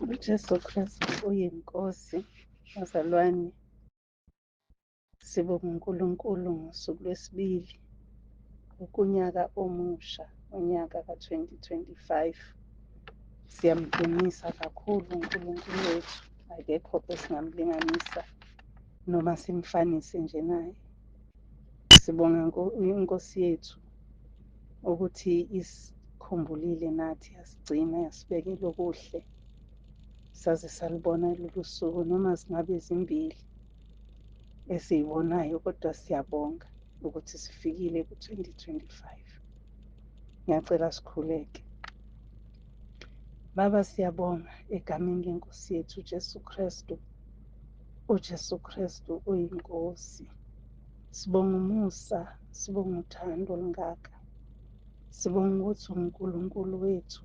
UJesu Kristu uyiNkosi, bazalwane. Sibonga uNkulunkulu ngosuku lwesibili kunyaka omusha, unyaka ka-2025. Siyamdumisa kakhulu uNkulunkulu wethu, akekho esingamlinganisa noma simfanise nje naye. Sibonga iNkosi yethu ukuthi isikhumbulile nathi yasigcina yasibekela okuhle saze salubona lolu suku noma zingabe zimbili esiyibonayo kodwa siyabonga ukuthi sifikile ku-2025. Ngiyacela sikhuleke. Baba, siyabonga egameni lenkosi yethu uJesu Kristu. UJesu Kristu uyiNkosi. Sibonga umusa, sibonga uthando olungaka. Sibonga ukuthi uNkulunkulu wethu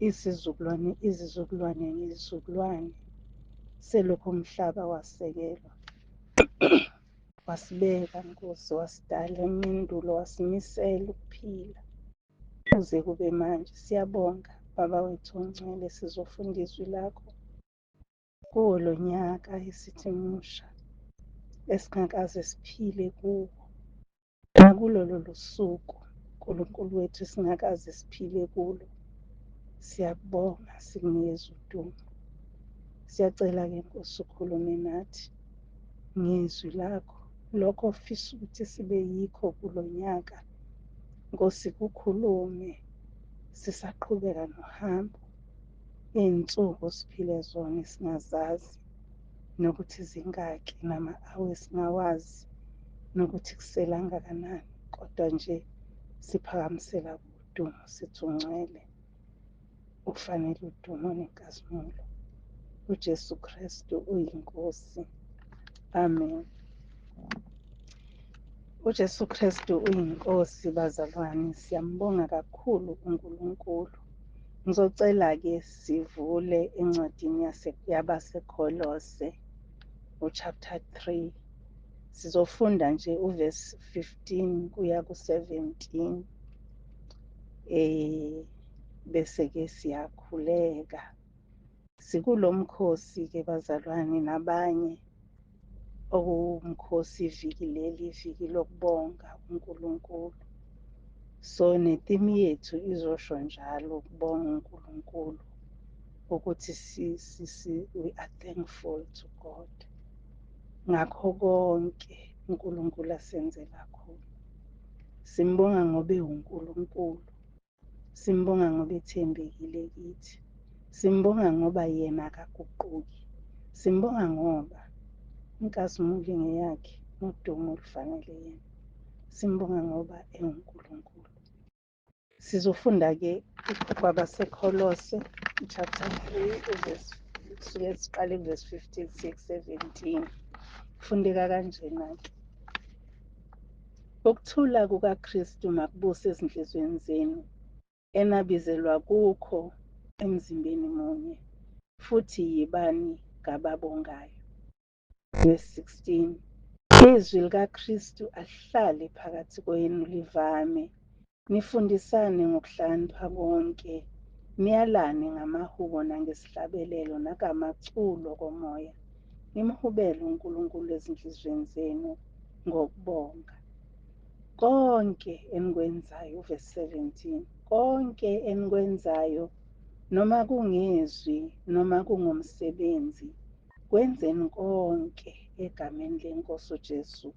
isizukulwane izizukulwane ngezizukulwane selokhu umhlaba wasekelwa. Wasibeka Nkosi, wasidala emandulo, wasimisela ukuphila kuze kube manje. Siyabonga Baba wethu ongcwele, sizofunda izwi lakho kuwo lo nyaka esithi musha esingakaze siphile kuwo. Nakulo lolu suku uNkulunkulu wethu esingakaze siphile kulo. Siyakubonga, sikunikeza udumo. Siyacela-ke Nkosi ukhulume nathi ngezwi lakho, lokho ofisa ukuthi sibe yikho kulo nyaka. Nkosi kukhulume sisaqhubeka nohambo. Iy'nsuku siphile zona esingazazi nokuthi zingaki nama-hour esingawazi nokuthi kusele angakanani, kodwa nje siphakamisela udumo sithi ungcwele, ufanele udumo nenkazimulo. UJesu Kristu uyiNkosi. Amen. UJesu Kristu uyiNkosi bazalwane, siyambonga kakhulu uNkulunkulu. Ngizocela-ke sivule encwadini yabaseKholose, uchapter 3. Sizofunda nje uverse 15 kuya ku-17. Bese-ke siyakhuleka. Sikulo mkhosi-ke bazalwane nabanye, okuwumkhosi iviki leli, iviki lokubonga uNkulunkulu. So ne-theme yethu izosho njalo ukubonga uNkulunkulu ukuthi we are thankful to God ngakho konke uNkulunkulu asenzela khona. Simbonga ngoba ewuNkulunkulu. Simbonga ngoba ethembekile kithi. Simbonga ngoba yena akaguquki. Simbonga ngoba inkazimulo ingeyakhe nodumo olufanele yena. Simbonga ngoba ewuNkulunkulu. Sizofunda-ke kwabaseKholose chapter 3 uverse kusuke siqale kuverse 15 6 17. Kufundeka kanjena-ke. Ukuthula kukaKristu makubuse ezinhliziyweni zenu, enabizelwa kukho emzimbeni munye, futhi yibani ngababongayo. Verse 16. Izwi likaKristu alihlale phakathi kwenu livame, nifundisane ngokuhlakanipha konke, niyalane ngamahubo nangesihlabelelo nangamaculo komoya, nimhubele uNkulunkulu ezinhliziyweni zenu ngokubonga. Konke enikwenzayo, verse 17, konke enikwenzayo noma kungezwi noma kungomsebenzi, kwenzeni konke egameni lenkosi uJesu,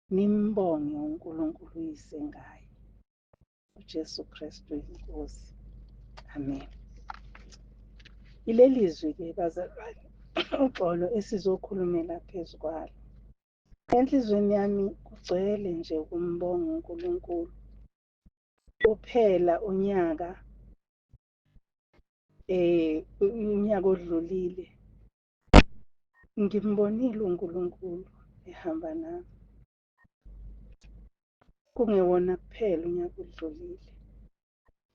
nimbonge uNkulunkulu uyise ngaye. UJesu Kristu iNkosi. Amen. Ileli zwi-ke bazalwane, uxolo esizokhulumela phezu kwalo. Enhliziyweni yami kugcwele nje ukumbonga uNkulunkulu. Kuphela unyaka unyaka odlulile ngimbonile uNkulunkulu ehamba nami. Kungewona kuphela unyaka odlulile,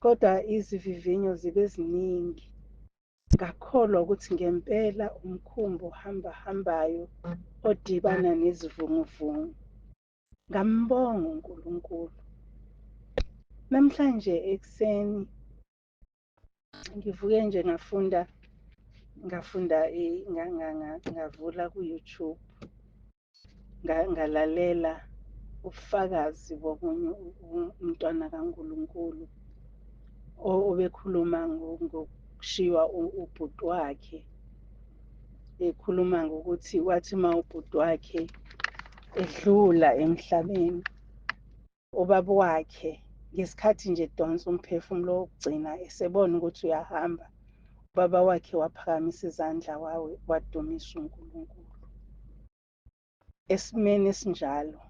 kodwa izivivinyo zibe ziningi. Ngakholwa ukuthi ngempela umkhumbi ohambahambayo odibana nezivunguvungu. Ngambonga uNkulunkulu. Namhlanje ekuseni. Ngivuke nje ngafunda ngafunda ngavula ku-YouTube ngalalela ubufakazi bomunye umntwana kaNkulunkulu obekhuluma ngokushiywa ubhuti wakhe, ekhuluma ngokuthi wathi uma ubhuti wakhe edlula emhlabeni, ubaba wakhe ngesikhathi nje edonsa umphefumulo wokugcina esebona ukuthi uyahamba, ubaba wakhe waphakamisa izandla wadumisa uNkulunkulu. Esimeni esinjalo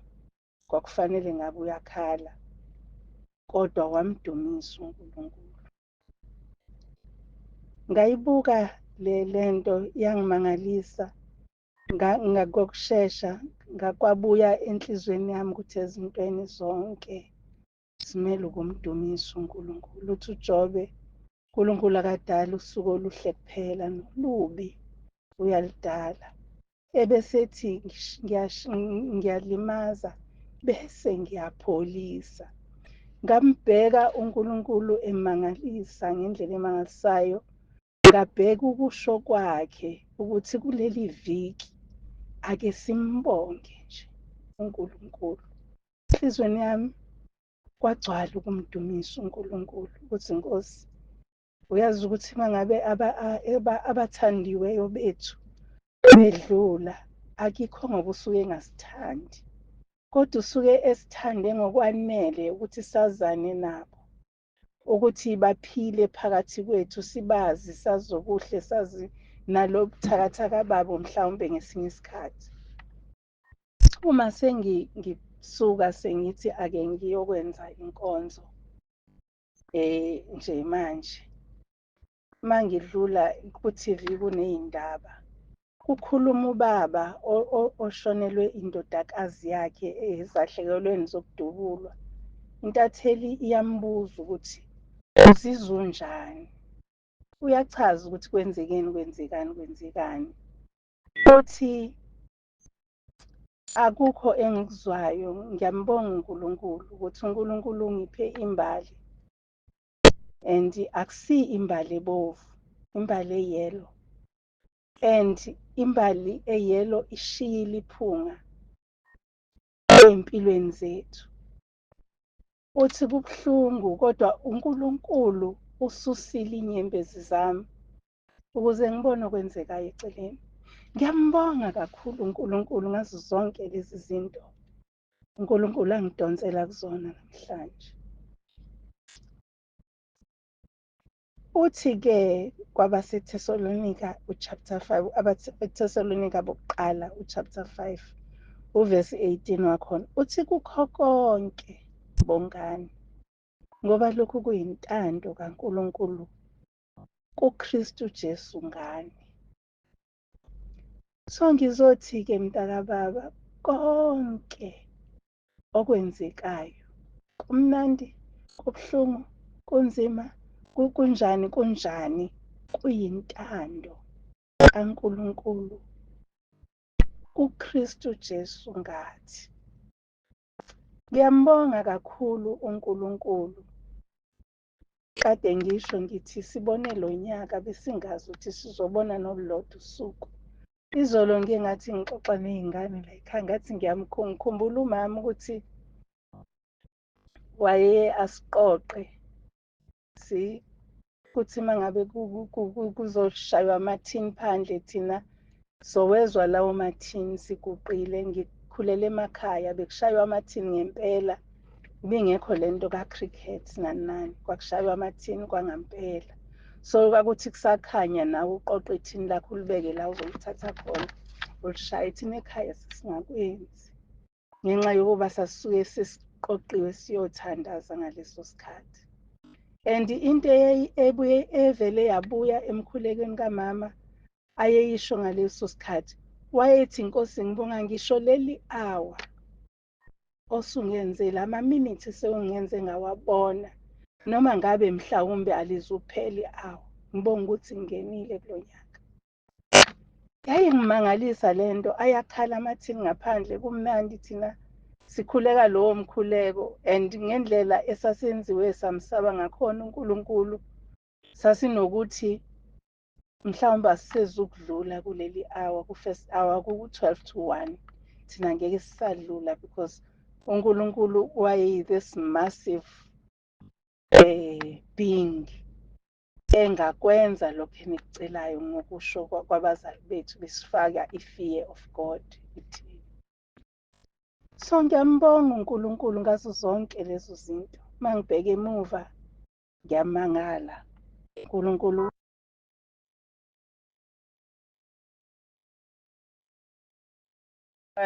kwakufanele ngabe uyakhala, kodwa wamdumisa uNkulunkulu. Ngayibuka le lento yangimangalisa ngokushesha, ngakwabuya enhliziyweni yami ukuthi ezintweni zonke simele ukumdumisa uNkulunkulu. Uthi uJobe, uNkulunkulu akadali usuku oluhle kuphela nolubi uyalidala. Ebesethi ngiyalimaza bese ngiyapholisa. Ngambheka uNkulunkulu emangalisa ngendlela emangalisayo. Ngabheka ukusho kwakhe ukuthi kuleli viki ake simbonge nje uNkulunkulu. Enhliziyweni yami kwagcwala ukumdumisa uNkulunkulu ukuthi Nkosi, uyazi ukuthi uma ngabe abathandiweyo bethu bedlula, akikho ngoba usuke engasithandi, kodwa usuke esithande ngokwanele ukuthi sazane nabo, ukuthi baphile phakathi kwethu, sibazi, sazi okuhle, sazi nalo buthakathaka babo mhlawumbe ngesinye isikhathi. Uma sengisuka sengithi ake ngiyokwenza inkonzo nje manje, uma ngidlula ku-TV kuney'ndaba, kukhuluma ubaba oshonelwe indodakazi yakhe ezahlekelweni zokudubulwa. Intatheli iyambuza ukuthi uzizwa unjani? Uyachaza ukuthi kwenzekeni, kwenzekani, kwenzekani. Uthi akukho engikuzwayo, ngiyambonga uNkulunkulu ukuthi uNkulunkulu ungiphe imbali, and akusi imbali ebovu, imbali eyellow, and imbali eyellow ishiyile iphunga ey'mpilweni zethu. Uthi kubuhlungu, kodwa uNkulunkulu ususile inyembezi zami ukuze ngibone okwenzekayo eceleni. Ngiyambonga kakhulu uNkulunkulu ngazo zonke lezi zinto uNkulunkulu angidonsela kuzona namhlanje. Uthi-ke kwabaseThesalonika uchapter 5, abaseThesalonika bokuqala uchapter 5 uvesi 18 wakhona, uthi kukho konke bongani, ngoba lokhu kuyintando kaNkulunkulu kuKristu Jesu ngani. So ngizothi-ke mntakababa, konke okwenzekayo kumnandi, kubuhlungu, kunzima, kunjani kunjani, kuyintando kaNkulunkulu kuKristu Jesu ngathi. Ngiyambonga kakhulu uNkulunkulu. Kade ngisho ngithi sibone lo nyaka besingazi ukuthi sizobona nolulodwa usuku. Izolo ngike ngathi ngixoxa ney'ngane la ekhaya, ngathi ngikhumbula umama ukuthi waye asiqoqe kuthi uma ngabe kuzoshaywa amathini phandle, thina sowezwa lawo mathini siguqile. Ngikhulele emakhaya, bekushaywa amathini ngempela, ibingekho lento ka-cricket nani nani, kwakushaywa amathini kwangampela. So kwakuthi kusakhanya nawe uqoqe ithini lakho ulibeke la uzolithatha khona ulishaye. Thina ekhaya sisingakwenzi ngenxa yokuba sasisuke sesiqoqiwe siyothandaza ngaleso sikhathi. And into ebuye evele yabuya emkhulekweni kamama ayeyisho ngaleso sikhathi, wayethi Nkosi ngibonga ngisho leli hour osungenzela, amaminithi sewungenze ngawabona, noma ngabe mhlawumbe alizuphela i-hour, ngibonga ukuthi ngingenile kulo nyaka. Yayingimangalisa lento, ayakhala amathini ngaphandle, kumnandi, thina sikhuleka lowo mkhuleko, and ngendlela esasenziwe samsaba ngakhona uNkulunkulu. Sasinokuthi mhlawumbe asisezukudlula kuleli hour, ku-first hour, ku-12 to 1, thina ngeke sisadlula because uNkulunkulu wayeyi this massive being engakwenza lokho enikucelayo ngokusho kwabazali bethu, besifaka i-fear of God ithini. So ngiyambonga uNkulunkulu ngazo zonke lezo zinto. Uma ngibheka emuva ngiyamangala, uNkulunkulu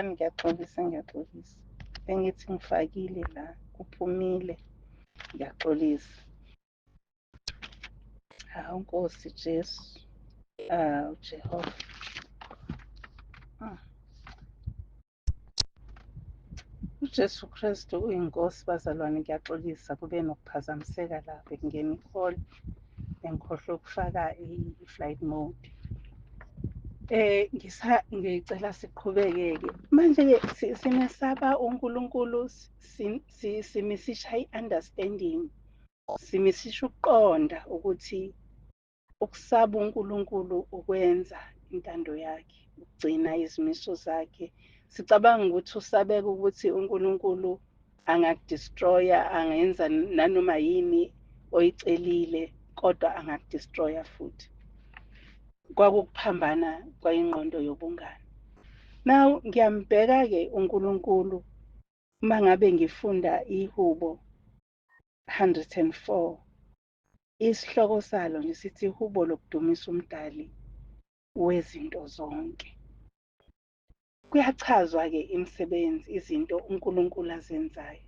ngiyaxolisa, ngiyaxolisa, bengithi ngifakile la kuphumile, ngiyaxolisa. Hawu Nkosi Jesu, awu Jehova. UJesu Kristu uyinkosi bazalwane, ngiyaxolisa kube nokuphazamiseka la, bekungena i-call, bengikhohlwe ukufaka i-flight mode. Ngicela siqhubeke-ke manje-ke, simesaba uNkulunkulu, simisisha i-understanding, simisisha ukuqonda ukuthi ukusaba uNkulunkulu ukwenza intando yakhe, ukugcina izimiso zakhe. Sicabanga ukuthi usabeka ukuthi uNkulunkulu angakudestroya, angenza nanoma yini oyicelile, kodwa angakudestroya futhi. Kwakukuphambana kwayingqondo yobungane. Now ngiyambheka-ke uNkulunkulu uma ngabe ngifunda iHubo 104, isihloko salo nje sithi ihubo lokudumisa umdali wezinto zonke. Kuyachazwa-ke imisebenzi, izinto uNkulunkulu azenzayo.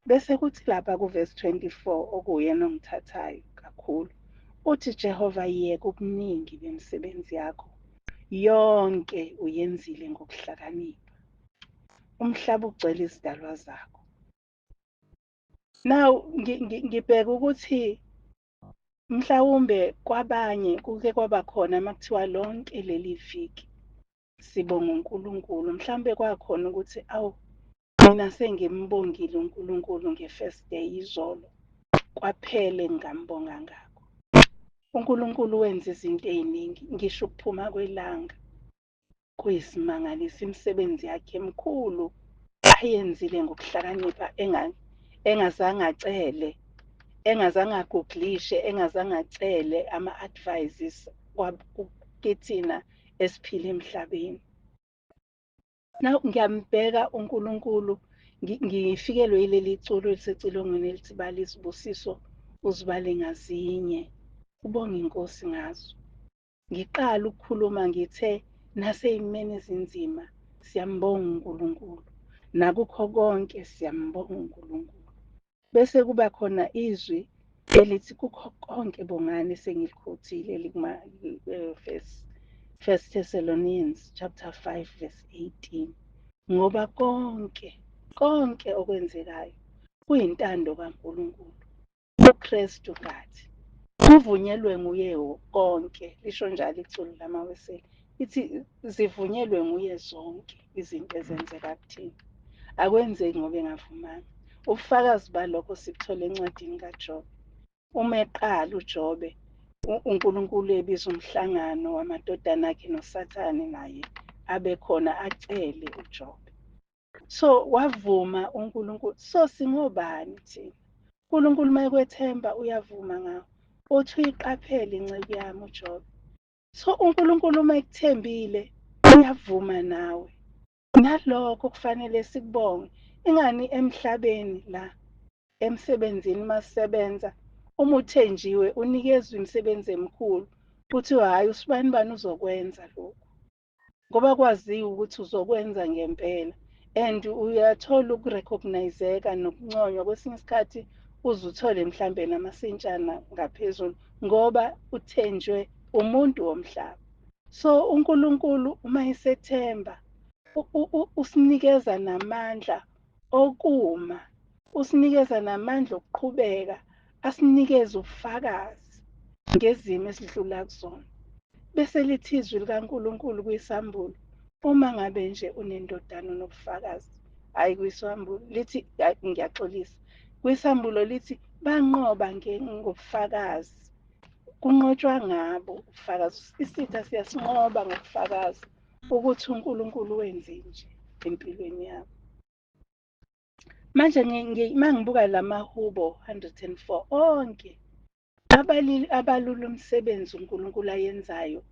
Bese kuthi lapha kuvesi 24 okuwuyena ongithathayo kakhulu, uthi Jehova yeka ubuningi bemisebenzi yakho yonke uyenzile ngokuhlakanipha. Umhlaba ugcwele izidalwa zakho. Now ngibheka ukuthi mhlawumbe kwabanye kuke kwaba khona uma kuthiwa lonke leli viki sibonga uNkulunkulu, mhlawumbe kwakhona ukuthi awu mina sengimbongile uNkulunkulu nge-first day izolo, kwaphele ngingambonga ngakho. uNkulunkulu wenza izinto ey'ningi, ngisho ukuphuma kwelanga kuyisimangaliso, imisebenzi yakhe emikhulu ayenzile ngokuhlakanipha, engazange acele, engazange aguglishe, engazange acele ama-advices kithina esiphila emhlabeni. Now ngiyambheka uNkulunkulu, ngifikelwe yileli culo elisecilongweni elithi bala izibusiso uzibale ngazinye, ubonge inkosi ngazo. Ngiqala ukukhuluma ngithe naseyimeni ezinzima siyambonga uNkulunkulu, nakukho konke siyambonga uNkulunkulu. Bese kuba khona izwi elithi kukho konke bongani, sengilikhothile elikuma First Thessalonians chapter 5 verse 18, ngoba konke konke okwenzekayo kuyintando kaNkulunkulu uKristu ngathi kuvunyelwe nguye konke, lisho njalo iculo lamaweseli, ithi zivunyelwe nguye zonke izinto ezenzeka kuthina, akwenzeki ngoba engavumanga. Ubufakazi balokho sibuthola encwadini kaJobe. Uma eqala uJobe, uNkulunkulu ebiza umhlangano wamadodana akhe noSathane naye abe khona, acele uJobe. So wavuma uNkulunkulu. So singobani thina? uNkulunkulu uma ekwethemba uyavuma ngawo. Uthi uyiqaphele inceku yami uJobe. So uNkulunkulu uma ekuthembile uyavuma nawe. Nalokho kufanele sikubonge. Ingani emhlabeni la emsebenzini masisebenza, uma uthenjiwe unikezwe imisebenzi emikhulu, kuthiwa hhayi usibani bani uzokwenza lokhu, ngoba kwaziwa ukuthi uzokwenza ngempela, and uyathola ukurecognizeka nokunconywa. Kwesinye isikhathi uze uthole mhlambe namasentshana ngaphezulu ngoba uthenjwe umuntu womhlaba. So uNkulunkulu uma esethemba usinikeza namandla okuma, usinikeza namandla okuqhubeka, asinikeze ubufakazi ngezimo esidlula kuzona. Bese lithi izwi likaNkulunkulu kwisambulo, uma ngabe nje unendodana onobufakazi, hhayi kwisambulo lithi, ngiyaxolisa, kwisambulo lithi banqoba ngobufakazi Kunqotshwa ngabo ubufakazi. Isitha siyasinqoba ngobufakazi ukuthi uNkulunkulu wenze nje empilweni yakho. Manje uma ngibuka la mahubo 104 onke abalula umsebenzi uNkulunkulu ayenzayo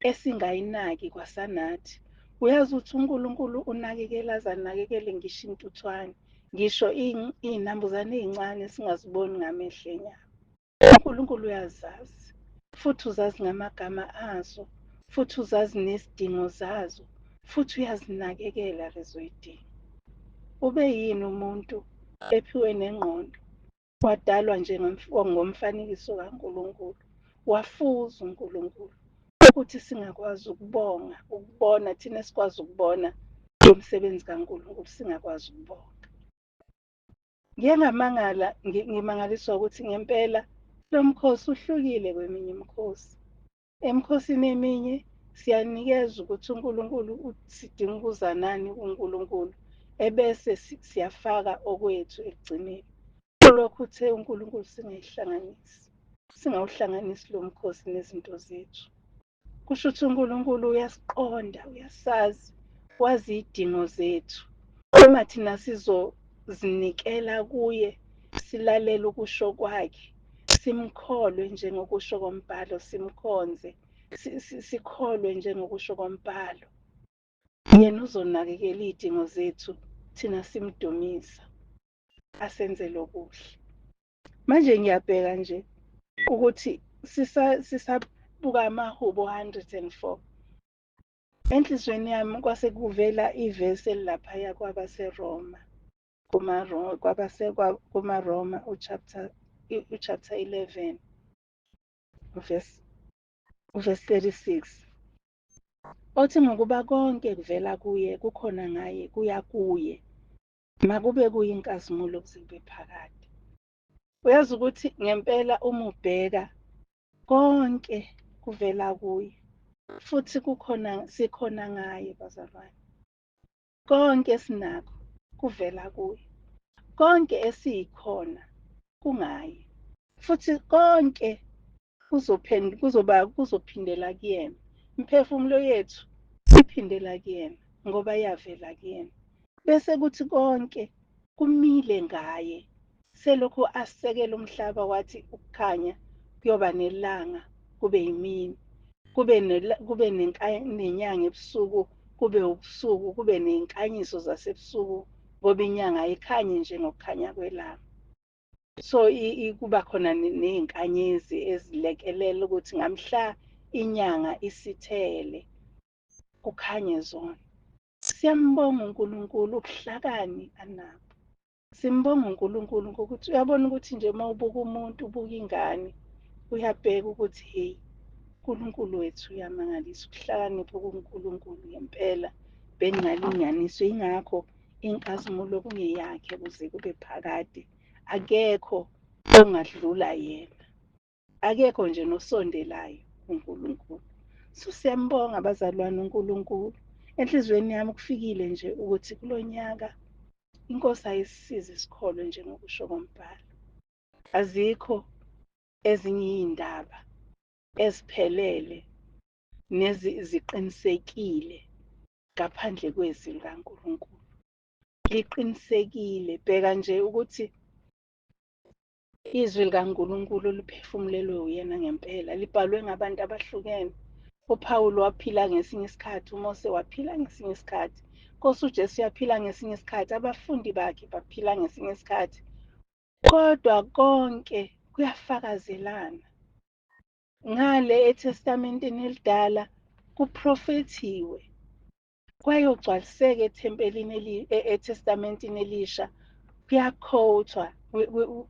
esingayinaki kwasanathi. Uyazi ukuthi uNkulunkulu unakekela aze anakekele ngisho intuthwane, ngisho iy'nambuzane ey'ncane esingaziboni ngamehlo enyama. UNkulunkulu uyazazi futhi uzazi ngamagama azo, futhi uzazi nezidingo zazo, futhi uyazinakekela lezo y'dingo. Ube yini umuntu ephiwe nengqondo, wadalwa nje ngomfanekiso kaNkulunkulu, wafuza uNkulunkulu ukuthi singakwazi ukubonga, ukubona thina esikwazi ukubona lo msebenzi kaNkulunkulu singakwazi ukubonga. Ngiye ngamangala, ngimangaliswa ukuthi ngempela lo mkhosi uhlukile kweminye imikhosi. Emikhosini eminye siyanikeza ukuthi uNkulunkulu sidinga ukuza nani kuNkulunkulu, ebese siyafaka okwethu ekugcineni. Kulokhu uthe uNkulunkulu singayihlanganisi, singawuhlanganisi lo mkhosi nezinto zethu. Kusho ukuthi uNkulunkulu uyasiqonda, uyasazi, wazi iy'dingo zethu. Uma thina sizozinikela kuye, silalele ukusho kwakhe, simkholwe njengokusho kombhalo, simkhonze, sikholwe njengokusho kombhalo, yena uzonakekela iy'dingo zethu, thina simdumisa, asenzele okuhle. Manje ngiyabheka nje ukuthi sisabuka amahubo 104. Enhliziyweni yami kwase kuvela ivesi elilaphaya kwabaseRoma, kumaRoma uchapter 11 verse 36. Othi ngokuba konke kuvela kuye, kukhona ngaye, kuya kuye. Makube kuyinkazimulo kuze kube phakade. Uyazi ukuthi ngempela uma ubheka konke kuvela kuye futhi kukhona sikhona ngaye bazalwane. Konke esinakho kuvela kuye. Konke esiyikhona kungaye. Futhi konke kuzophindela kuyena. Imiphefumulo yethu iphindela kuyena ngoba yavela kuyena. Bese kuthi konke kumile ngaye. Selokhu asekela umhlaba wathi ukukhanya kuyoba nelanga kube yimini, kube nenyanga ebusuku kube ubusuku, kube ney'nkanyiso zasebusuku ngoba inyanga ayikhanyi njengokukhanya kwelanga. So kuba khona ney'nkanyezi ezilekelela ukuthi ngamhla inyanga isithele kukhanye zona. Siyambonga uNkulunkulu ubuhlakani anabo. Simbonga uNkulunkulu ngokuthi uyabona ukuthi nje uma ubuka umuntu, ubuka ingane, uyabheka ukuthi hey, uNkulunkulu wethu uyamangalisa, ukuhlakanipha kuNkulunkulu ngempela bengalinganiswa. Ingakho inkazimulo kungeyakhe kuze kube phakade. Akekho ongadlula yena, akekho nje nosondelayo kuNkulunkulu. So siyambonga abazalwane uNkulunkulu. Enhliziyweni yami kufikile nje ukuthi kulo nyaka iNkosi ayisisize sikholwe njengokusho kombhalo. Azikho ezinye iy'ndaba eziphelele neziqinisekile ngaphandle kwezwi likaNkulunkulu. Liqinisekile. Bheka nje ukuthi izwi likaNkulunkulu liphefumulelwe uyena ngempela, libhalwe ngabantu abahlukene. UPawulu waphila ngesinye isikhathi, uMose waphila ngesinye isikhathi, Nkosi uJesu uyaphila ngesinye isikhathi, abafundi bakhe baphila ngesinye isikhathi. Kodwa konke kuyafakazelana. Ngale eTestamenteni elidala kuprofethiwe kwayogcwaliseka ethempelini eTestamentini elisha, kuyakhothwa,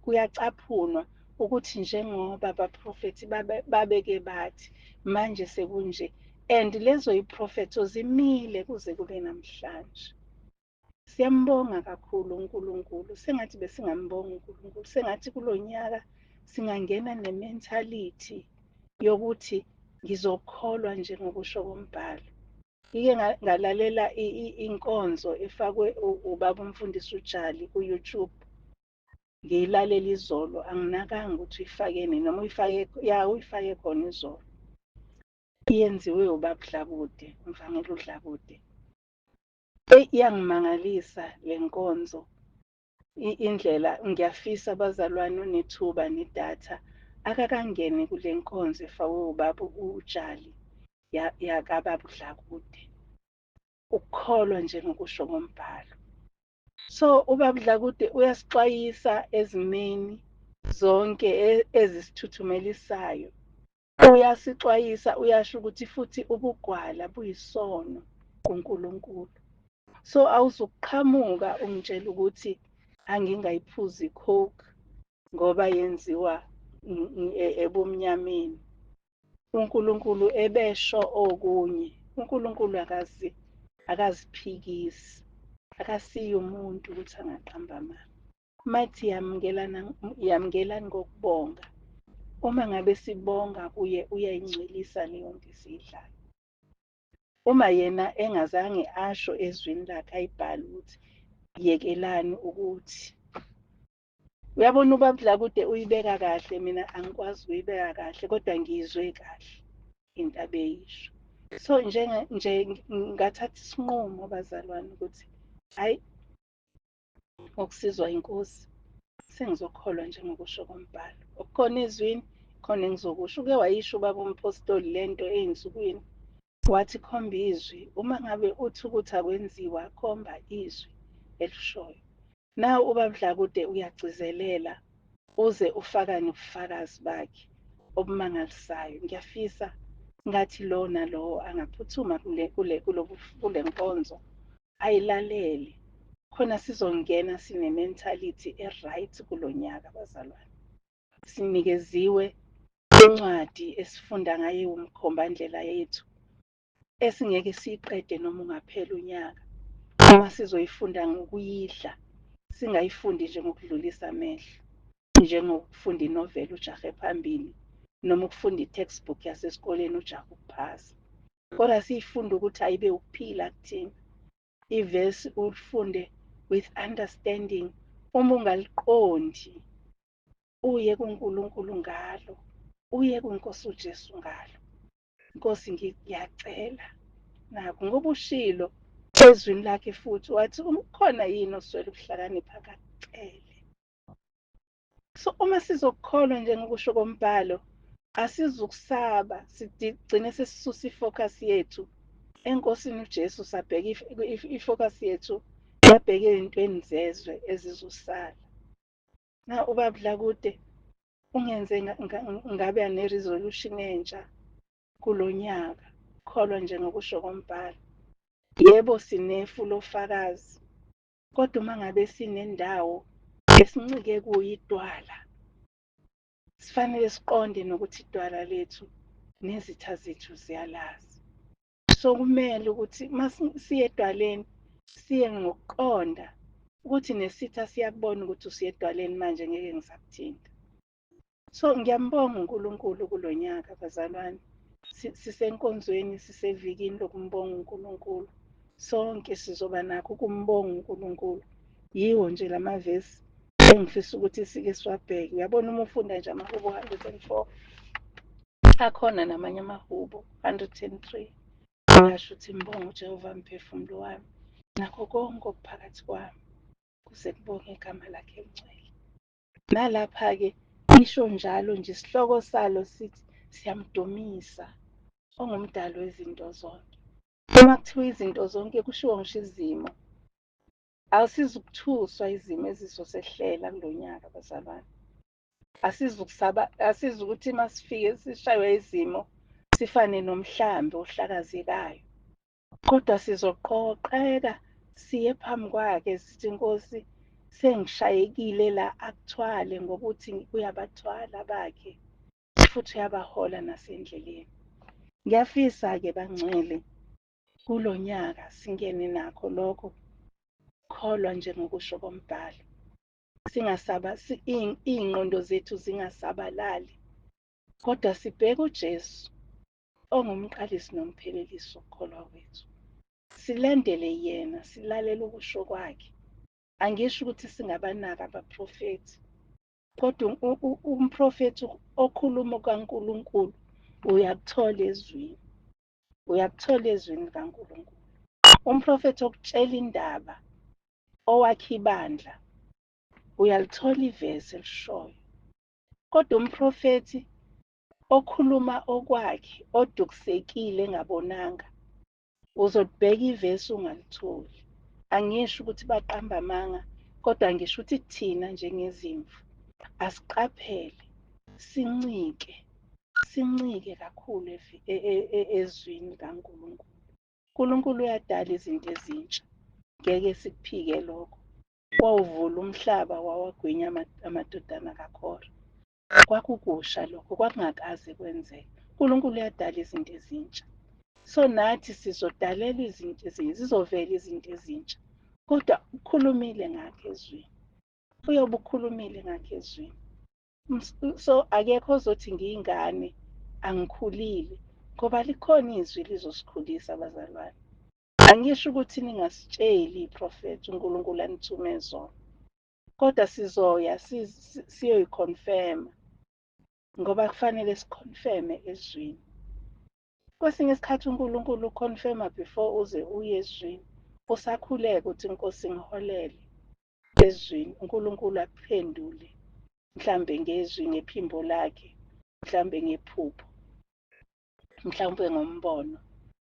kuyacaphunwa ukuthi njengoba abaprofethi babeke bathi manje sekunje, and lezo yiprofetho zimile kuze kube namhlanje. Siyambonga kakhulu uNkulunkulu, sengathi besingambonga uNkulunkulu, sengathi kulo nyaka singangena ne-mentality yokuthi ngizokholwa njengokusho kombhalo. Ngike ngalalela inkonzo efakwe ubaba umfundisi uJali ku-YouTube. Ngiyilalele izolo, anginakanga ukuthi uyifake nini noma uyifake, ya uyifake khona izolo. Iyenziwe ubaba uDlakude, umvangeli uDlakude. Eyi, iyangimangalisa le nkonzo. Indlela ngiyafisa abazalwane onethuba nedatha akakangene kule nkonzo efakwe ubaba uJali yakababa uDlakude. Ukukholwa njengokusho kombhalo. So ubaba uDlakude uyasixwayisa ezimeni zonke ezisithuthumelisayo. Uyasixwayisa, uyasho ukuthi futhi ubugwala buyisono kuNkulunkulu. So awuzukuqhamuka ungitshela ukuthi angingayiphuzi i-Coke ngoba yenziwa ebumnyameni. uNkulunkulu ebesho okunye. uNkulunkulu akazi akaziphikisi. Akasiye umuntu ukuthi angaqamba amanga. Mathi yamukelana, yamukelani ngokubonga. Uma ngabe sibonga kuye uyayingcwelisa leyo nto esiyidlayo. Uma yena engazange asho ezwini lakhe ayibhale ukuthi yekelani ukuthi uyabona ubaba Dlakude uyibeka kahle, mina angikwazi ukuyibeka kahle kodwa ngiyizwe kahle into abeyisho. So njenge nje ngathatha isinqumo bazalwane ukuthi hayi, ngokusizwa inkosi sengizokholwa njengokusho kombhalo. Okukhona ezwini khona engizokusho. Uke wayisho ubaba umphostoli lento ey'nsukwini, wathi khomba izwi. Uma ngabe uthi ukuthi akwenziwa, khomba izwi elishoyo. Nawu ubaba Dlakude uyagcizelela uze ufaka nobufakazi bakhe obumangalisayo. Ngiyafisa ngathi lo nalowo angaphuthuma kule kule kule nkonzo ayilalele khona sizongena sine-mentality e-right kulo nyaka bazalwane. Sinikeziwe incwadi esifunda ngayo umkhombandlela yethu esingeke siyiqede noma ungaphela unyaka. Uma sizoyifunda ngokuyidla, singayifundi nje ngokudlulisa amehlo, njengokufunda inoveli ujahe phambili noma ukufunda i-textbook yasesikoleni ujahe ukuphasa. Kodwa siyifunde ukuthi ayibe ukuphila kuthina. Ivesi ulifunde with understanding. Uma ungaliqondi, uye kuNkulunkulu ngalo, uye kuNkosi uJesu ngalo. Nkosi ngiyacela nakho ngoba ushilo ezwini lakhe futhi wathi ukhona yini oswele ukuhlakanipha akakucele. So uma sizokukholwa njengokusho kombhalo, asizukusaba, sigcine sesisusa ifocus yethu eNkosini uJesu, sabheka ifocus yethu yabheka ezintweni zezwe ezizosala. Na ubaba Dlakude ungenze ngabe ne-resolution entsha kulo nyaka, kholwa njengokusho kombhalo. Yebo, sinefu lofakazi, kodwa uma ngabe sinendawo esincike kuyo idwala, sifanele siqonde nokuthi idwala lethu nezitha zethu ziyalazi. So kumele ukuthi uma siye edwaleni siye ngokuqonda ukuthi nesitha siyakubona ukuthi usiye edwaleni manje ngeke ngisakuthinta. So ngiyambonga uNkulunkulu kulo nyaka bazalwane. Sisenkonzweni, sisevikini lokumbonga uNkulunkulu. Sonke sizoba nakho ukumbonga uNkulunkulu. Yiwo nje lamavesi engifisa ukuthi sike siwabheke. Uyabona uma ufunda nje amaHubo 104, akhona namanye amaHubo 103. Uyasho ukuthi mbonga uJehova mphefumulo wami nakho konke okuphakathi kwami kuze kubonge igama lakhe elingcwele. Nalapha-ke isho njalo nje isihloko salo sithi siyamdumisa ongumdali wezinto zonke. Uma kuthiwa izinto zonke kushiwo ngisho izimo. Asizukuthuswa izimo ezizosehlela kulo nyaka bazalwane. Asizukusaba, asizukuthi uma sifike sishaywe izimo sifane nomhlambi ohlakazekayo. Kodwa sizoqoqeka siye phambi kwakhe sithi Nkosi sengishayekile la, akuthwale ngokuthi uyabathwala bakhe futhi uyabahola nasendleleni. Ngiyafisa-ke bangcwele kulo nyaka singene nakho lokho, kholwa njengokusho kombhalo. Singasaba, iy'ngqondo zethu zingasabalali, kodwa sibheke uJesu ongumqalisi nomphelelisi wokukholwa kwethu. Silandele yena, silalele ukusho kwakhe. Angisho ukuthi singabanaka abaprofethi. Kodwa umprofethi okhuluma kaNkulunkulu uyakuthola ezwini, uyakuthola ezwini likaNkulunkulu. Umprofethi okutshela indaba owakhe ibandla uyalithola ivesi elishoyo. Kodwa umprofethi okhuluma okwakhe odukisekile engabonanga uzobheka ivesi ungalitholi. Angisho ukuthi baqamba amanga, kodwa ngisho ukuthi thina njengezimvu asiqaphele, sincike, sincike kakhulu ezwini likaNkulunkulu. uNkulunkulu uyadala izinto ezintsha, ngeke sikuphike lokho. Wawuvula umhlaba wawagwinya amadodana kaKhora. Kwakukusha lokho, kwakungakaze kwenzeke. uNkulunkulu uyadala izinto ezintsha. So nathi sizodalelwa izinto ezintsha, zizovela izinto ezintsha. Kodwa ukhulumile ngakho ezwini. Uyobe ukhulumile ngakho ezwini. So akekho ozothi ngiyingane angikhulile ngoba likhona izwi lizosikhulisa bazalwane. Angisho ukuthi ningasitsheli iprofethi uNkulunkulu anithume zona. Kodwa sizoya siyoyiconfirma ngoba kufanele siconfirme ezwini. Kwesinye isikhathi uNkulunkulu uconfirma before uze uye ezwini. Usakhuleka uthi Nkosi ngiholele ezwini, uNkulunkulu akuphendule mhlambe ngezwi, ngephimbo lakhe, mhlambe ngephupho, mhlawumbe ngombono,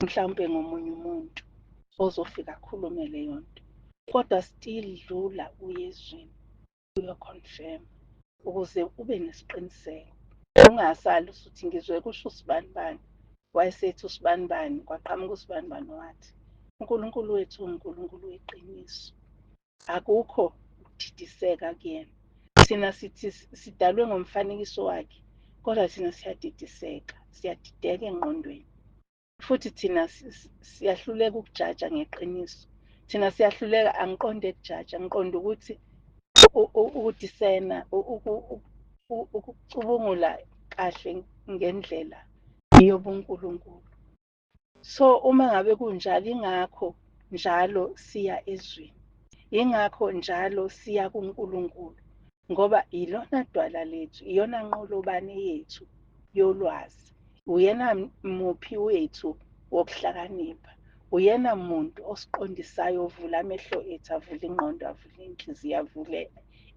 mhlawumbe ngomunye umuntu ozofika akhulume leyo nto. Kodwa still dlula uye ezwini uyoconfirm ukuze ube nesiqiniseko. Ungasali usuthi ngizwe kusho usibanibani, wayesethi usibanibani, kwaqhamuka usibanibani wathi. uNkulunkulu wethu uNkulunkulu weqiniso. Akukho ukudidiseka kuyena. Thina sithi sidalwe ngomfanekiso wakhe, kodwa thina siyadidiseka, siyadideka engqondweni. Futhi thina siyahluleka ukujaja ngeqiniso. Thina siyahluleka, angiqonde ukujaja, ngiqonde ukuthi ukudisena, ukucubungula kahle ngendlela yobuNkulunkulu. So uma ngabe kunjalo, ingakho njalo siya ezwini, ingakho njalo siya kuNkulunkulu, ngoba ilona dwala lethu, iyona nqolobane yethu yolwazi, uyena muphi wethu wokuhlakanipha, uyena muntu osiqondisayo, ovula amehlo ethu, avule ingqondo, avule inhliziyo, avule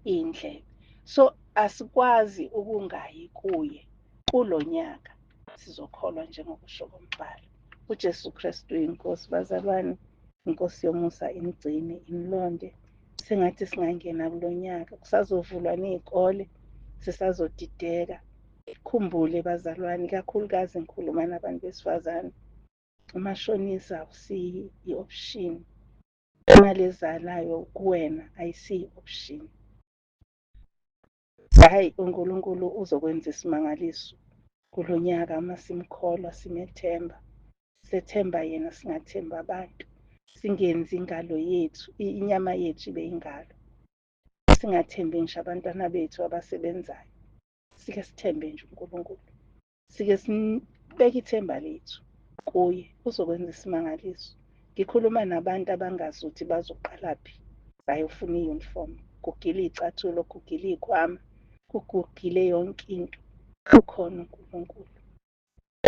iy'ndlebe. So asikwazi ukungayi kuye kulo nyaka. Sizokholwa njengokusho kombhalo. UJesu Kristu uyinkosi bazalwane, inkosi yomusa imgcine, imlonde. Sengathi singangena kulo nyaka, kusazovulwa ney'kole, sisazodideka. Khumbule bazalwane, ikakhulukazi ngikhuluma nabantu besifazane, umashonisa awusiyi i-option. Imali ezalayo kuwena ayisiyi i-option. Hhayi, uNkulunkulu uzokwenza isimangaliso kulo nyaka uma simkholwa, simethemba. Sethemba yena, singathembi abantu. Singenzi ingalo yethu, inyama yethu ibe ingalo. Singathembi ngisho abantwana bethu abasebenzayo. Sike sithembe nje uNkulunkulu. Sike sibeke ithemba lethu kuye, uzokwenza isimangaliso. Ngikhuluma nabantu abangazi ukuthi bazoqalaphi, bayofuna i-uniform, kugile iy'cathulo, kugile iy'khwama, kugugile yonke into. Ukhona uNkulunkulu,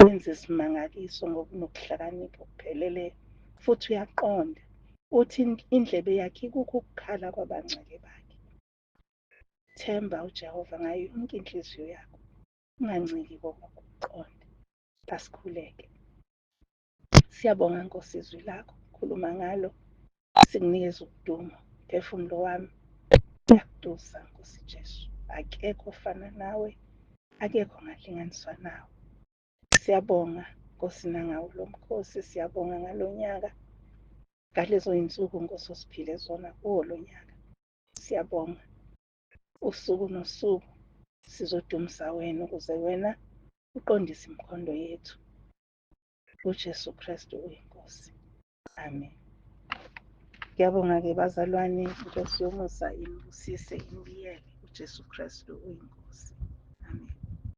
wenza isimangaliso ngokunokuhlakanipha okupheleleyo, futhi uyaqonda. Uthi indlebe yakhe ikukho ukukhala kwabangcwele bakhe. Themba uJehova ngayo yonke inhliziyo yakho, unganciki kokwakho ukuqonda. Asikhuleke. Siyabonga Nkosi izwi lakho, khuluma ngalo, sikunikeza udumo. Mphefumulo wami uyakutusa Nkosi Jesu, akekho ofana nawe, akekho ongalinganiswa nawe. Siyabonga Nkosi nangawo lo mkhosi, siyabonga ngalo nyaka, ngalezo yinsuku Nkosi osiphile zona kuwo lo nyaka. Siyabonga usuku nosuku sizodumisa wena ukuze wena uqondise imikhondo yethu. UJesu Kristu uyiNkosi. Amen. Ngiyabonga-ke bazalwane, iNkosi yomusa inibusise inibiyele. UJesu Kristu uyiNkosi.